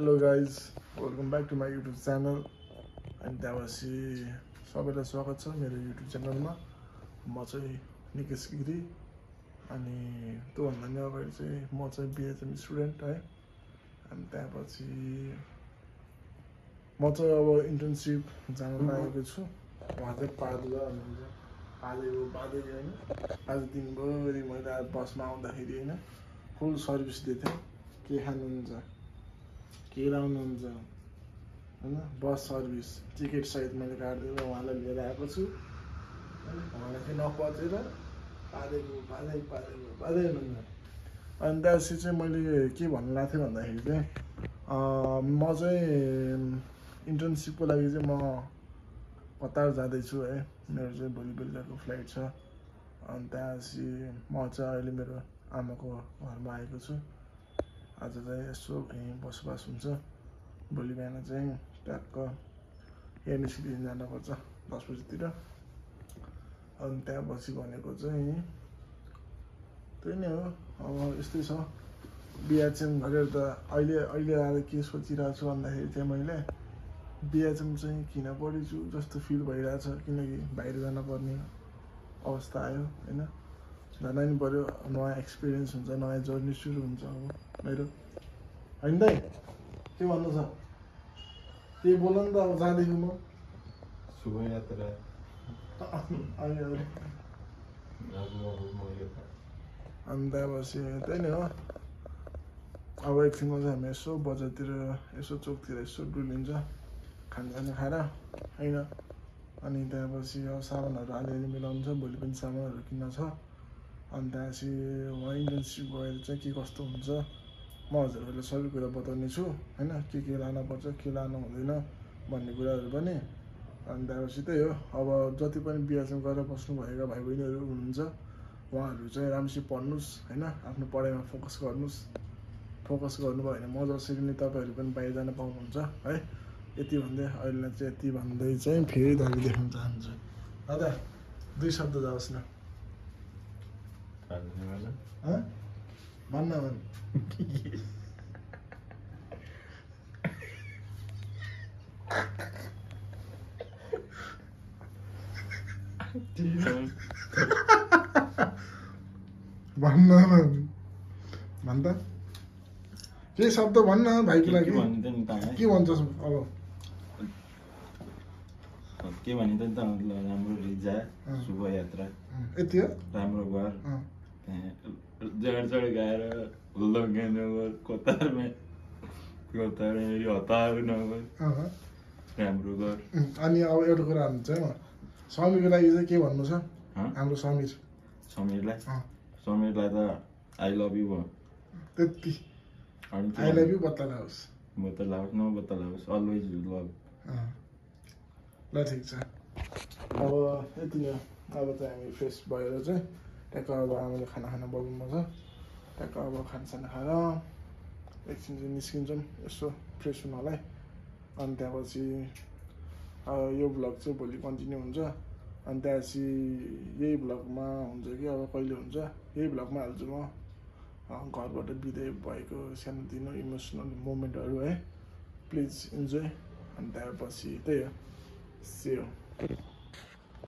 Hello guys, welcome back to my YouTube channel. अनि त्यहाँपछि सबैलाई स्वागत छ मेरो YouTube च्यानलमा। म चाहिँ निकेश गिरी अनि त्योभन्दा नि अगाडि चाहिँ म चाहिँ BHM स्टुडेन्ट है। अनि त्यहाँपछि म चाहिँ अब इन्टर्नसिप जान लागेको छु। उहाँ चाहिँ पार्दै हुनुहुन्छ, पादै हैन। आज दिनभरि मैले बसमा आउँदाखेरि हैन फुल सर्भिस दिएँ। के खानुहुन्छ, के लाउनुहुन्छ हैन, बस सर्भिस टिकट सहित मैले काट्दिएर उहाँलाई लिएर आएको छु। उहाँलाई चाहिँ नपचेर पादै हुनुहुन्छ। अनि त्यसपछि चाहिँ मैले के भन्नु लाग्थेँ भन्दाखेरि चाहिँ म चाहिँ इन्टर्नसिपको लागि चाहिँ म कतार जाँदैछु है। मेरो चाहिँ भोलि बेलुकाको फ्लाइट छ। अनि त्यसपछि म चाहिँ अहिले मेरो आमाको घरमा आएको छु। आज चाहिँ यसो यहीँ बसोबास हुन्छ। भोलि बिहान चाहिँ ट्याक्क एयर निस्किदिन जानुपर्छ 10 बजीतिर। अनि त्यहाँपछि भनेको चाहिँ त्यही नै हो। अब यस्तै छ। BHM गरेर त अहिले आएर के सोचिरहेको छु भन्दाखेरि चाहिँ मैले BHM चाहिँ किन पढेछु जस्तो फिल भइरहेछ। किनकि बाहिर जानुपर्ने अवस्था आयो हैन। जानै नि पर्यो। नयाँ एक्सपिरियन्स हुन्छ, नयाँ जर्नी सुरु हुन्छ अब मेरो हैन दाइ। के भन्नु छ? के बोल नि त अब जाँदैछु म। शुभ यात्रा। अनि त्यहाँपछि त्यही नै हो। अब एकछिनमा चाहिँ हामी यसो बजारतिर यसो चोकतिर यसो डुलिन्छ खानसाना खाएर हैन। अनि त्यहाँपछि अब सामानहरू अलिअलि मिलाउनु छ। भोलि पनि सामानहरू किन्न छ। अनि त्यहाँपछि उहाँ इन्टर्नसिप गएर चाहिँ के कस्तो हुन्छ म हजुरहरूलाई सबै कुरा बताउने छु हैन। के लानु पर्छ, के लानु हुँदैन भन्ने कुराहरू पनि। अनि त्यहाँपछि त्यही हो। अब जति पनि BHM गरेर बस्नुभएका भाइ बहिनीहरू हुनुहुन्छ उहाँहरू चाहिँ राम्रोसित पढ्नुहोस् हैन। आफ्नो पढाइमा फोकस गर्नुहोस्। फोकस गर्नुभयो भने म जसरी नै तपाईँहरू पनि बाहिर जान पाउनुहुन्छ है। यति भन्दै अहिले चाहिँ यति भन्दै चाहिँ फेरि दाबी देख्न चाहन्छु। दादा 2 शब्द जाओस् न। भन्न भन् त के शब्द भन्न भाइको लागि। के भन्छस् अब? के भनिन्छ नि त, राम्रो रिजा, शुभ यात्रा, यति हो। राम्रो घर, जड गाएर लगेनगर कतार मेरी हतार नगर, राम्रो घर। अनि अब एउटा कुरा हुन्छ म समीरको लागि चाहिँ के भन्नु छ? हाम्रो समीरलाई त आई लभ यु भयो त्यति। आई लभ यु बतालाओस् नबतलाओस्, अलवेज लभ। ल ठिक छ। अब यति नै हो। अब चाहिँ हामी फ्रेस भएर चाहिँ ट्याक्क अब आमाले खाना बोलाउनु छ। ट्याक्क अब खानसाना खाएर एकछिन चाहिँ निस्किन्छौँ यसो फ्रेस हुनलाई। अनि त्यहाँपछि यो भ्लग चाहिँ भोलि कन्टिन्यू हुन्छ। अनि त्यहाँपछि यही भ्लगमा हुन्छ कि अब कहिले हुन्छ यही भ्लगमा हाल्छु म घरबाट बिदाइ भएको सानोतिनो इमोसनल मोमेन्टहरू है। Please enjoy. अनि त्यहाँपछि त्यही हो। See you.